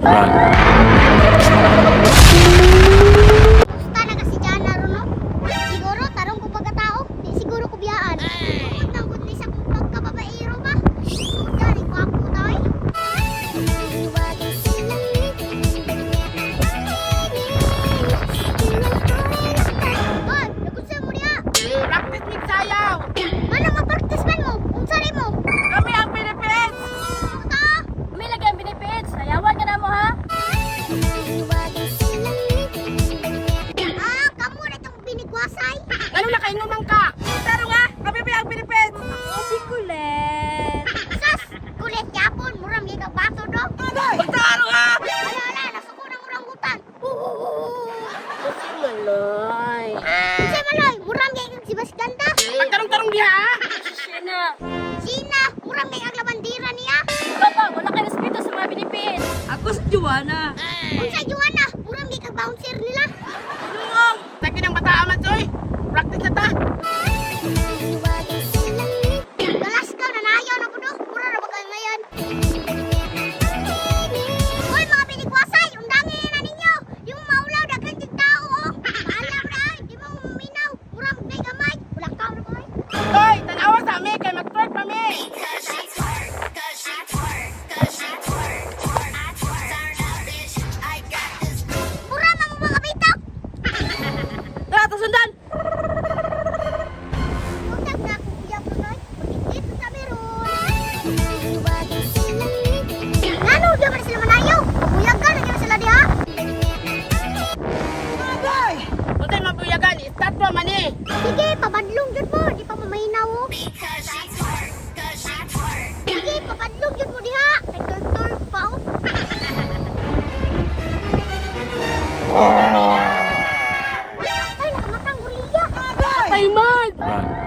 Run. Gusta na kasi dyan na ron, no? Siguro, tarong ko pagkatao. Di siguro ko biyaan. Tungod ng good ni sa kong pagkababaero ba? Suda, ni gwapo tayo. Hoy, nagunsa mo niya? Practice with sayaw! Ano ma-practice man mo? Unsa rin mo? Kami ang Philippines! Ta? Kami lagi ang benefits. Sayawan ka na mo ha. Ah, kamo na itong binigwasay. Ano na kayo numang ka? Taro nga! Kami pa ang Philippines! Oh, si Kulet. Sus, kulit yapon, muram gyud kag bato do. Magtaro nga! Ala ala, nasuko ng orangutan. Oh, si Maloy. Unsay maloy, muram gyud kag si Basganda. Magtarong-tarong diha ha! Sina. Sina, muram gyud kag labandira niya. Papa, wala kay respeto sa mga benefits. Ako si Joanna. Unsay Joanna, muram gyud kag bouncer nila. Tulong! Taki ng bata aman, soy! Practice na ta! Galas ka na nayaw na pudo, mura ra ba kayo ngayon? Hoy mga binigwasay, undangin na ninyo. Di mo maulaw daghan jud tao oh. Maalam ra ay, di mo maminaw. Muram kay gamay, wala ka ra boy. Hoy! Tanawa sa amin kay mag-twerk pa mi! Mura man mo mga bitok. Tara, tasundan! Utag na akong uyab Noy. Pag-itit sa meron. Ngano di man sila manayaw? Pabuyagan na gyud sila diha. Untay mabuyagan, istatwa man eh! Sige, pabadlong jud mo, di pa mamahinaw oh. Sige, pabadlong jud mo diha. Nagturtur pa oh. Ay, nakamatang gorilla. Ay man! Run.